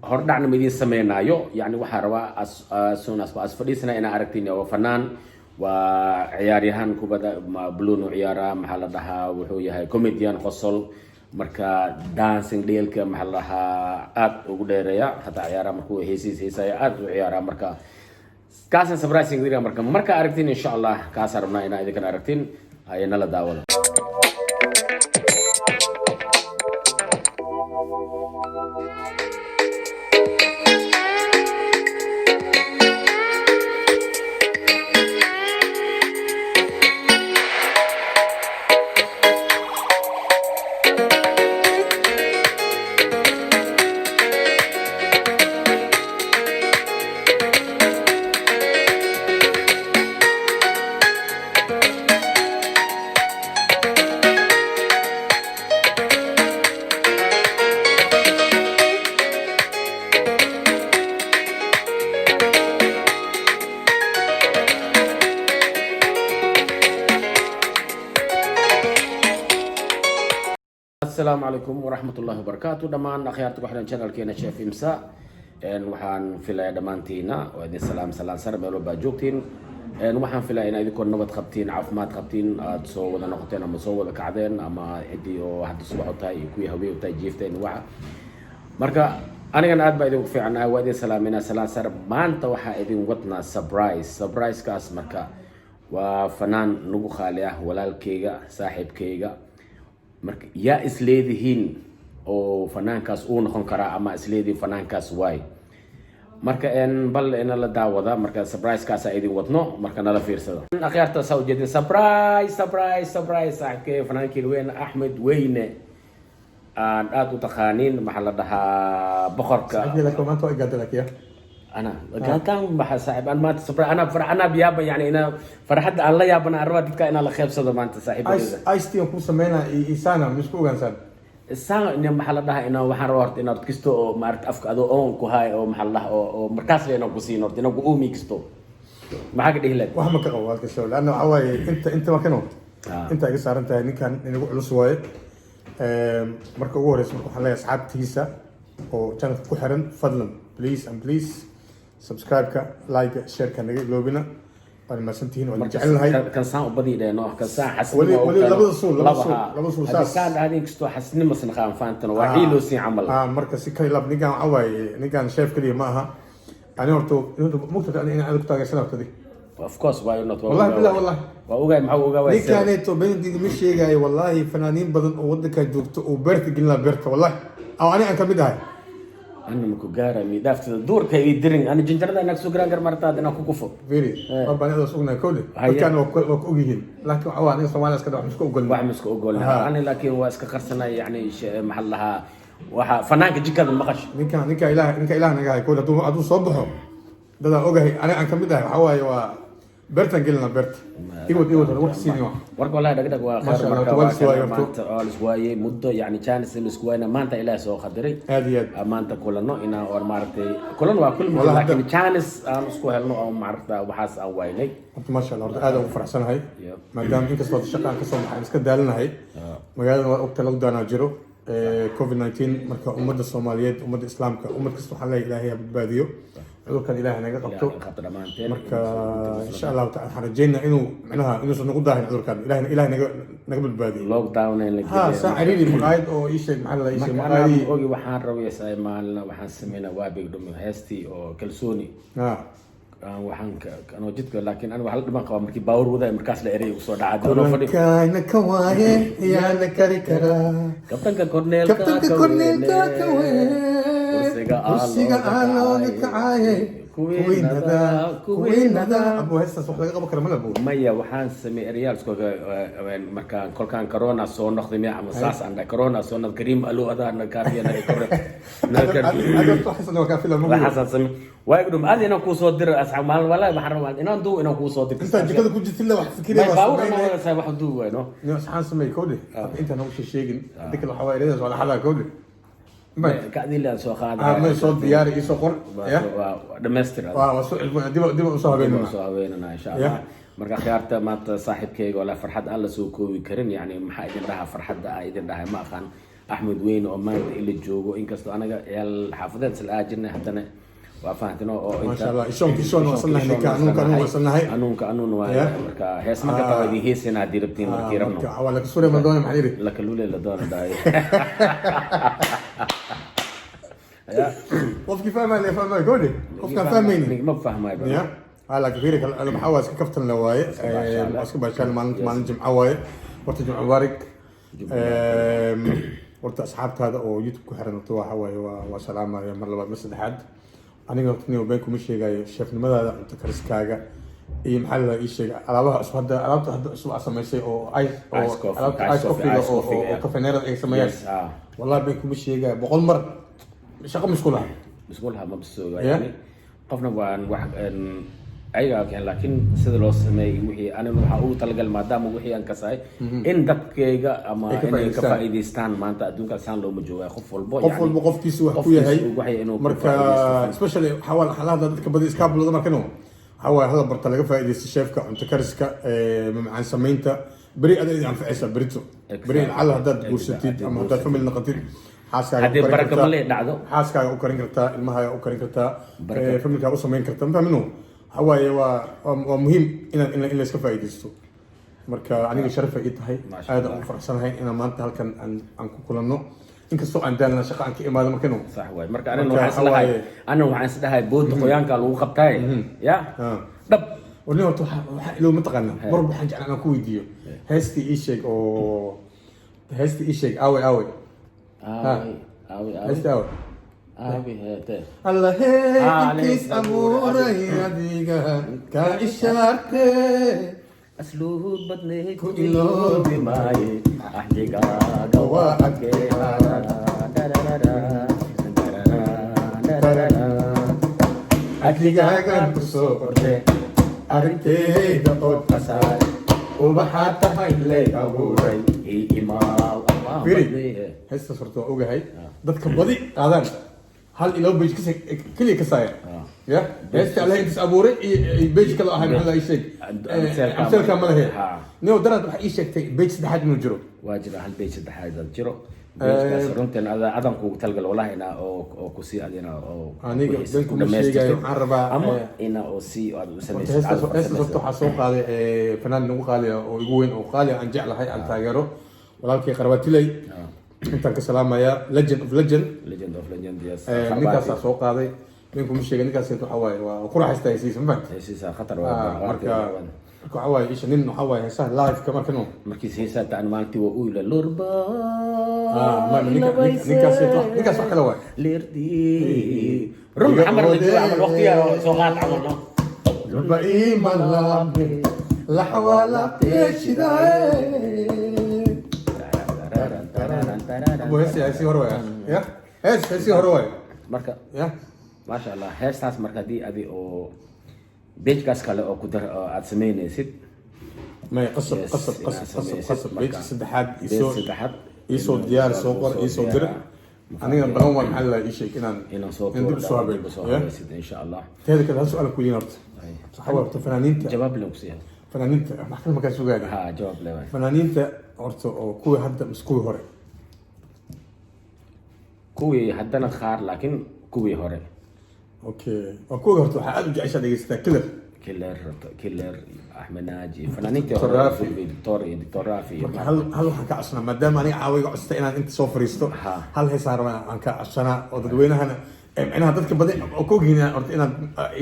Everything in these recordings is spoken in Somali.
Hordhacna ma idiin sameynaayo. Yani waxaa rabaa as soon as as fadhiisana inaa aragtiin. Waa fanaan, waa ciyaaryahan kubadda baloon u ciyaaraa. Maxaa la dhahaa, wuxuu yahay comedian, qosol, marka dancing, dheelka, maxaa la dhahaa, aad ugu dheereeya. Hataa ciyaaraha markuu heesiis heesaya aad u ciyaaraa. Marka kaasaan surprising dira. Marka aragtiin, insha Allah, kaasaan rabnaa inaa idinkan aragtiin. Ay nala daawada. Asalaamu calaykum waraxmat ullahi wabarakaatu dhammaan akhyaarta ku xiran channelkeena Chef Imsa. Waxaan filayaa dhammaantiina waa idin salaam, salaan sare meel walba aad joogtiin. Waxaan filayaa inaa idinkoo nabad qabtiin, caafimaad qabtiin, aad soo wada noqoteen ama soo wada kacdeen, ama ciddii oo hadda subax u tahay iyo kuwii haween u tahay jiifteen waxa. Marka anigana aad baa idinku fiicanahay, waa idin salaaminaa salaan sare. Maanta waxaa idin wadnaa surprise. Surprise-kaas marka waa fanaan nagu khaali ah, walaalkeyga, saaxiibkeyga. Marka yaa isleedihiin oo fanaankaas uu noqon karaa ama isleedihiin fanaankaas waay? Marka bal ina la daawada. Marka surprise-kaasa idin wadno, marka nala fiirsada akhyaarta. Saa ujeedin, surprise, surprise, surprise. Saaxiibkey, fanaankii weyn, Axmed Weyne, aan aad u taqaaniin, maxaa la dhahaa, boqorka. Laakiin maanta waa igaada laakiin. Ana gaataan maxa saaxiib aan maanta surprise ana far ana biyaaba, yani ina farxadda aan la yaabana aan rabaa dadka inaan la qeybsado maanta saaxiibadeyda. Ice tea aan kuu sameynaa iyo isana ma isku ogaansaan? Saan ina maxaa la dhahaa, ina waxaan rabaa horta inaad kisto oo maarata afka adoo oon ku haay oo maxaa la dhahaa oo markaas le inaan ku siin horta inaan ku oomi kisto. Maxaa ka dhihi lahayd? Wax ma ka qabo halka show laanna waxaa waaye inta waa kano inta iga saaran tahay ninkan inagu culus waaye. Marka ugu horeysa, marka waxaan leeyahay asxaabtiisa oo channelka ku xiran, fadlan, please and please, subscribe-ka, like, share-ka naga iloobina. Waad mahadsantihiin, waan jecelnahay. Kan saan u badi dheeno, kan saan xasnimo. Weli labada suul, labada suul, laba suul saas. Saan dhahdin kisto xasnimo san qaan faantano waa ciiloo siin camal. Marka si kali lab ninkan waxaa waaye, ninkan chef kaliya ma aha. Ani horta mugta ani inaan ku taageersan horta. Of course, why not? Wallahi billah, wallahi. Waa ogaay, maxaa ogaa waay? Ninkaaneeto benediga ma sheegaayo. Wallahi fanaaniin badan oo wadankaa joogto oo beerta gelin lahaa beerta, wallahi, oo ani aan kamid ahay. Ana maku gaara miidhaaftida duurka ii dirin ana janjarada inaag soo garaan garmartaad inaan ku kufo. Very waa baan adaas ognahay kowle. Dadkaan waa ku ogyihiin, laakiin waxaa waa aniga Soomaaliya iska dha wax isku ogolna. Wax ma iska ogolna ani, laakiin waa iska qarsanay. Yani maxaa la dhahaa, waxa fanaanka jikada maqash. Ninka ilaah naga hay kowle. Hadduu soo baxo dadaan ogahay, ani aan kamid ahay, waxaa waaye waa beertaan gelinaa beerta. Iwad iwad wax siini waa. Warka wallahi dhagdhag waa Masha khayr. Allah, Marka waa waa la iswaayay kana horta. Maanta waa la iswaayey muddo, yani chance la isku waayna maanta Ilaah soo qadaray. Aad iyo aad. Aan maanta kulano inaan or maaragtay kulan waa kulmi, Wallahi laakiin chance aan isku helno oo maaragta waxaas aan waynay. Horta maasha Allah, horta aad aan ugu faraxsanahay maadaama inkastoo shaqa aan kasoo baxay aan iska daalanahay. Magaalada waa ogta lockdown jiro, COVID-19. Marka ummadda Soomaaliyeed, ummadda Islaamka, ummad kasta waxaan leeyahay Ilaahay ha badbaadiyo cudurkan, Ilaahay naga qabto. Ilaahay qabto dhammaanteen. Marka insha Allahu taala waxaan rajeynaa inuu micnaha inuusan nagu daahin cudurkan, Ilaahay naga badbaadiyo. Lockdown in la ha geliyo. Saa cariiri maqaayad oo ii sheeg, maxaa la ii sheeg Marka anaa maqaayadii. ogi waxaan rabay say maalina waxaan sameynaa waabig dhumi heestii oo kalsooni. Aan waxaan anoo jidka, laakiin aniga waxaa la dhiman qabaa markii baawur wadaay markaas la erey usoo dhacaa anoo fadhi. Kulankaana ka waaye yaa la kari karaa? Kabtanka korneelka. Kabtanka korneelka ka weyn. Kursiga Kursiga aan looga kacaaye. Kuwiinada, kuwiinada abu heestaas wax laga qaban kara ma labo. Maya, waxaan sameeyay eryaal isku markaan kolkaan corona soo noqday miya ama saas aan dhahay corona soo noqday kariim alo adaa na kaafiya naga kore naga. Waxaasaan samey waa igdhum aad inaan kuu soo diro asxaab maalin. Wallahi waxaan rabaa inaan duu inaan kuu soo dirto. Intaa jikada ku jirtid la wax fikiraya may waa baawur sameynaya. anaa wada saay wax duu waay no. Nin asxaan sameey kowde, hadda intaan ugu sheegin hadii kale waxaa waaye ereyadaas waa la xadaa kowde. May kacdii laan soo qaada. May soo diyaari, ii soo qor ya. Waa dhamaystir. Waa soo dib usoo habeenina. Soo haweenana insha Allah. Marka khiyaarta, maanta saaxiibkayga walaa farxad aan la soo koobi karin. Yani maxaa idin dhahaa, farxadda aa idin dhahay ma aqaan. Axmed Weyne oo maanta ila joogo, inkastoo anaga ciyaal xaafadeed isla aajirnay, haddana waa fahantin oo Masha Allah, ishoonka ishoon waa sannahay, ninka anuunka anuun waa sannahay. Anuunka anuun waa. Marka hees marka taa waa idin heesayna haddii rabtiin markii rabno. Marka waa laka suuray madoona, maxaa yidhi? Lakalule la doona dhahay. Qofkii fahmaya la fahmaya gabadhi, qofkaan fahmaynin ma fahmay ba. Ya, ha, laakiin fiiri kale maxaa waa iska kaftan la waaye. Baashaale. Waa iska baashaale. Maalin maalin jimco waaye horta. Jimco mubaarak. Horta asxaabtaada oo YouTube ku xiran horta waxa waaye waa salaamaya mar labaad, mar saddexaad. Aniga horta nin been kuma sheegayo, chefnimadaada, cunto kariskaaga iyo maxaa la ii sheegay, alaabaha cusub hadda, alaabta hadda cusub aad samaysay oo ice oo Ice coffee, alaabta ice ice coffee, coffee ice oo coffee, oo yeah. kafeneerada ay sameeyaan. Yes, ah. Wallahi been kuma sheegayo, 100 mar shaqo mashquul ah. Iskuulha ma bisooga. Yeah. Yani qofna waan wax ayaga keen, laakiin sida loo sameeyay wixii aniga waxaa ugu talagal, maadaama wixii aan kasahay in dadkayga ama Ay ka inay ka faa'iidaystaan. faa'iidaystaan. Maanta adduunka saan looma jooga, qof walbo Qof yani walba qofkiisu wax ku qofkiisu yahay. wax inuu ku Marka faa'iidaysto. Especially waxaa waa xaalada dadka badi iskaabulada markano waxaa waaye hala barta, laga faa'iidaysto chefka, cunto kariska, mamacaan samaynta. Beri adaa idin anficaysa berito. Beri lacala haddaad guursatid ama haddaad family noqotid, xaaskaaga u Haddii karin baraka kartaa. male dhacdo. Xaaskaaga u karin kartaa, ilmahaaga u karin kartaa, Baraka. Familkaaga u samayn kartaa, ma fahmino? Waxaa waaye waa muhiim inaan in la iska faa'iidaysto. Marka aniga sharaf ay ii tahay, Masha aad Allah. aan u faraxsanahay inaan maanta halkan aan ku kulanno, inkastoo aan daalna, shaqa aan ka imaado markano. Sax waay. Marka anina Marka waxaan isdhahay waxaa waaye- anina waxaan isdhahay booda qoyaanka lagu qabtaay ya dhab. Wani horta waxaa ilow, mataqaana, mar walba waxaan jeclaa inaan ku weydiiyo heestii ii sheeg oo heestii ii sheeg, aaway aaway. Aaway aaway aaway? Heestii aaway. Aaway heete? Alla hee Ah, intiis abuuray adiga kaa ishaarte. Asluub badneyd ku iloobi maaye, axdigaaga waa adkeeyaa. Adligaagan ku soo qorte arrinteyda ood qasaay, ubaxaa tahay lay abuuray. Ii imaaw Allah. Firi. Badnee. Heestaas horta waa ogahay dadka badi qaadaan hal iyo laba page keliya kasaaya. Ya heesta Allah intiis abuuray iyo page kale ahay, maxaa la ii sheeg? Amseelka. Amseelka ma lahe. Nio daraad waxaa ii sheegtay page saddexaad inuu jiro. Waa jira hal page saddexaad aad jiro. Pagekaas runteen adan kugu talgal wallahi ina oo kusii adina oo Aniga ku been kuma dhammaystirto. sheegayo, waxaan rabaa, ama ina oo si aad u horta samaysid. heestaas horta waxaa soo qaaday fanaan nagu qaaliya oo igu weyn oo qaali ah, aan jeclahay, aan taageero, walaalkay Qaraabatiley intaan ka salaamayaa, legend of legend. Legend of legend, yes. Ninkaasaa soo qaaday, been kuma sheegay. Ninkaas waxaa waaye waa ku raaxaystaa heesiisa, ma fahamtay? Heesiisa khatar. Ah, waa marka waxaa waaye isha nin waxaa waaye heesaha live-ka markano. Markiis heesaa taan maalintii waa uyla lurba. Ah, ninkaas wax kale waay. Lirdi run xamar la joogo camal waqtiga soo qaad camal no. Lurba iman laabne laxwalaabteeshidaaye. Abu heesi heesii hore waay, ya heesii hore waay. Marka ya. Maasha Allah, heestaas marka haddii adi oo pagekaas kale oo ku dar oo aad samaynaysid. May qasab. Yes, qasab inaad qasab qasab samaysid. Qasab. Marka page saddexaad page isoo saddexaad iisoo diyaar, soo qor, iisoo dir. Anigana balan waa, maxaa la ii sheeg, inaan inaan soo in dib soo habeyn. soo Ya? habaysid insha Allah. Teeda kale, hal su-aal ku weydiin horta. Waxaa waaye horta fanaaniinta Jawaab le kusiiya. Fanaaniinta wax kale makaa sugaaya. Ha, jawaab le waay. Fanaaniinta horta oo kuwii hadda mise kuwii hore? Kuwii haddana qaar, laakiin kuwii hore. Okay, waa kuwii horta waxaa aad u jeceshaa dhegeysataa Killer. Killer, Killer, Axmed Naaji, fanaaniintii Dr. hore. Rafi. Doctor iyo Doctor Rafi iyo Marka hal waxaan ka codsanaa, maadaama aniga caawa iga codsatay inaan inta soo fariisto, Ha. hal heesaan rabaa aan ka codsanaa oo dadweynahana micnaha dadka badan oo ka ogyihiin horta inaad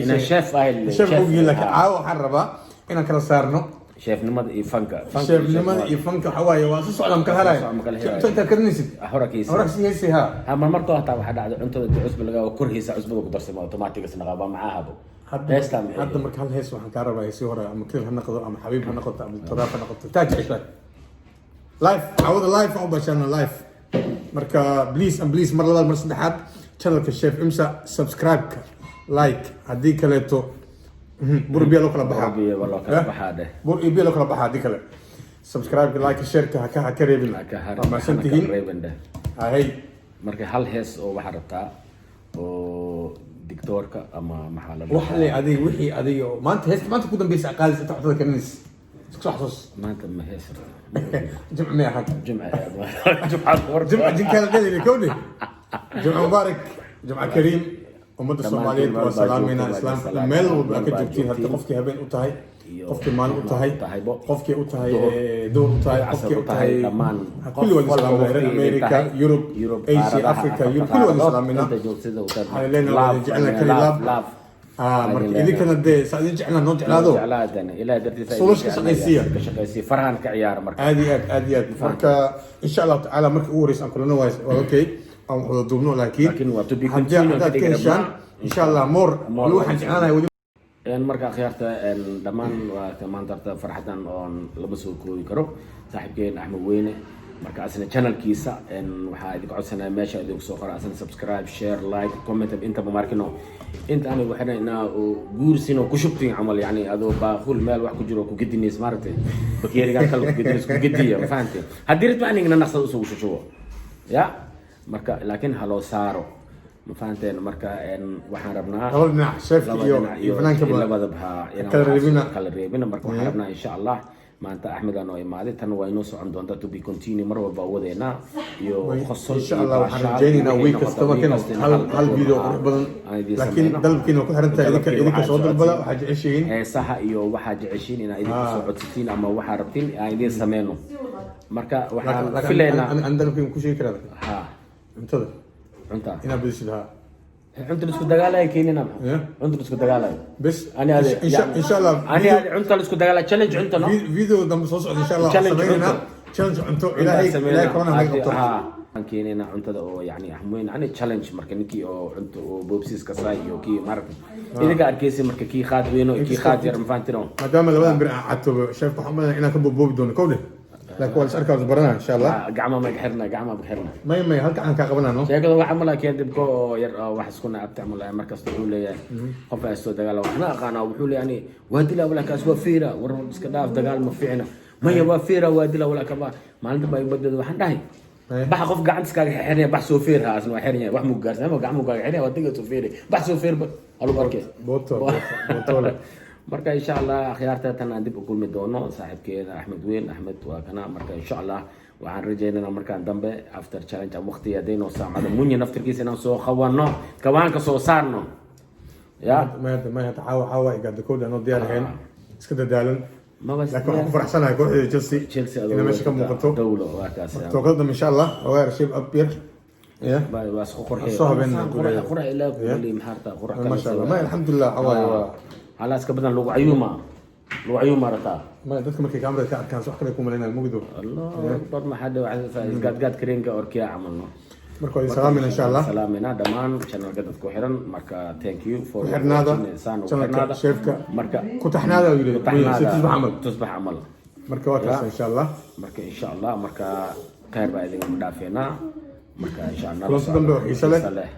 inaan chef ahay. Chef ogyihiin, laakiin caawa waxaan rabaa inaan kala saarno Chefnimada iyo fanka. Fanka iyo chefnimada iyo fanka. Waxaa waaye waa si socdaa, makala Waa si socdaa, makala helayo. helayo. Cunto intaad karinaysid Horakiisa. hora kasii heysay ha. Ha, marmartoo hataa waxaa dhacda cuntada inta cusba laga kor heesa, cusbada ku darsama automatic isna qaba macahabo. Hadda Heestaa maxay? Hadda marka hal hees waxaan kaa rabaa, heesii hore ama Killer ha noqdo ama Xabiib ha noqoto ama Turaaf ha noqoto, taa jeceshahay live cawada, live aan u bashaana live. Marka please and please, mar labaad, mar saddexaad, channelka Chef Imsa subscribe-ka, like, haddii kaleeto bur biyo loo kala baxaa. Bur biyo loo kala Eh? baxaa dheh. Bur iyo biyo loo kala baxaa haddii kale. Subscribe, like, share-ka ha ka reebin. Ha ka har. Waa mahadsan tihiin. Reebin dheh. Ahey. Marka hal hees oo waxaa rabtaa oo dictoorka ama maxaa la Wax le adiga, wixii adiga oo maanta heesta maanta ku dambeysa qaadaysa inta cuntada karinaysa. Isku soo xasuus. Maanta ma heesarta. Jimc miya xag? Jumca, jumca. Jimca jinkaada dhadili kowdhe. Jimca mubaarak, jimca kariim, ummadda Soomaaliyeed waa salaameynaa, islaamka dhan meel walba aad ka joogtiin. Hadda qofkii habeen u tahay, qofkii maalin u tahay, qofkii u tahay duhur u tahay, qofkii u tahay, dhammaan kulli waa salaameynaa. Reer America, Europe, Asia, Africa, Europe, kulli waa salaameynaa. Waxaan leenahay waa idin jecelnahay, kali laab. Marka idinkana dee saa idin jeclaa noo jeclaado. Jeclaadan ilaa dartiisa. Suulash ka shaqaysiiya. Ka shaqaysiiya, farahan ka ciyaara marka. Aad iyo aad, aad iyo aad. Marka insha Allahu tacaala marka ugu horeysa aan kulano waa okay, aan wax wada duubno, laakiin Laakiin waa to be haddii continued. haddaad ka heshaan insha Allah more wali waxaan jeclaanahay weli. Marka akhyaarta dhammaan waa maanta horta farxadan oon lama soo koobi karo. Saaxiibkeen Axmed Weyne, marka asna channelkiisa waxaa idinka codsanaya meesha idinku soo qora asna subscribe, share, like, comment intaba. Markino inta anigu xidhan inaa oo guursin oo ku shubtin camal, yani adoo baaqul meel wax ku jiro ku gedinays, maaragtay, bakeerigan kale ku gedinays, ku gediya, ma fahanteen? Haddii ritma anigna naqsad usugu shushubo ya marka, laakiin haloo saaro, ma fahanteen? Marka waxaan rabnaa labada dhinac, chefka labada iyo dhinac iyo fanaankaba labadaba ha inaan kala waxaas reebina. Kala reebina. Marka waxaan rabnaa insha Allah maanta Axmed aa noo imaaday, tan waa inoo socon doonta, to be continue, mar walba wadeena iyo qosol. Insha iyo Allah waxaan baashaal rajaynaynaa iyo week wixii kastaba noqoto, kan week kasta hal hal hal video ha, qurux badan. aan idiin Laakiin sameyno. dalabkiina waa ku xiran tahay idinka Dalabkiina idinka waxaa soo dalbada socodsiin. Waxaa jeceshihiin Heesaha iyo waxaa jeceshiin inaa idinka soo codsatiin ama waxaa rabtiin aan idiin sameyno. Marka waxaan Laakiin filaynaa an dalabkiina ku sheegi karaa ha cuntada cunta inaad badisid ha. Cunta la isku dagaalayo keenina. Yeah. Cunta la isku dagaalayo. Bes. Ani ade insha Allah ani ade cunta la isku dagaalayo, challenge cunta, no. Video dambe soo socda insha Allah waxaan Challenge sameynaynaa cunto. Challenge cunto. Ilaahay, Ilaahay corona naga qabto. Waxaan keenaynaa cuntada oo yani axmweyn ani challenge. Marka ninkii oo cunto oo boobsiiska saa iyo kii maaragtay idinka arkaysa, marka kii qaad weyno iyo kii qaad yar, mafahantiin? Maadaama labadan bir aan cadtoobo, chefka waxaan umaleynaya inaan ka booboobi doono kowdhe, laakiin waa is arkaa, is baranaa insha Allah. Gacma ma xirna, gacma ma xirna. May, halka aan kaa qabanaa no. Sheekada waxa mala keen dibko oo yar oo wax isku nacabta camal ah. Markasta wuxuu leeyahay qof haysto dagaal waxna aqaana, wuxuu leeyahay ani waa dilaa walaa kaas waa fiira. War iska dhaaf, dagaal ma fiicna. Maya, waa fiira, waa dilaa walaa kaba. Maalinta baa badeeda waxaan dhahay bax, qof gacanta iskaaga xirnaya, bax soo fiir ha, asna waa xiran yahay, wax muu gaarsan ama gacmuu kaaga xirnaya, waa diga soo fiiri, bax soo fiir ba halugu arkay. Boto botole. Marka insha Allah akhyaarta tan aan dib u kulmi doono saaxiibkeena Axmed Weyn. Axmed waa kana. Marka insha Allah waxaan rajaynaynaa markaan dambe after challenge ama waqti hadday noo saamcado munyi naftirkiisa inaan soo qabano, kawaanka soo saarno ya. May hadda caawa, caawa igaada kowdhe, anoo diyaar ahayn, iska dadaalan. Maba. Laakiin waxaan ku faraxsanahay kooxda Chelsea Chelsea inay meesha ka muuqato. Dowlo waa kaas. Tookada dambe insha Allah ogaa shape up yar ya. Waa isku qurxiy. Soo habeenna qurux qurux ilaa kulli maxaarta qurux. Ma sha Allah, may, alxamdulilah, cawaayo waa halaas ka badan lagu cayuuma, lagu cayuuma rataa. May, dadka markay kaamirada ka arkaan wax kale ku malaynayaan mugdo. Allah akbar, maxaa dhaw gaadgaad kareenka orkiya camalno. Marka waa idin salaamina insha Allah. Salaamina dhammaan channelka dadku xiran. Marka thank you for Ku xirnaada watching, saan u channelka xirnaada. Chefka. Marka ku taxnaada uu yidhi ku taxnaada. Si tusbax camal. Tusbax camal. Marka waa kaas insha Allah. Marka insha Allah, marka khayr baa idinka dhaafeenaa. Marka insha Allah Kulanti dambe oo xiiso leh. Leh.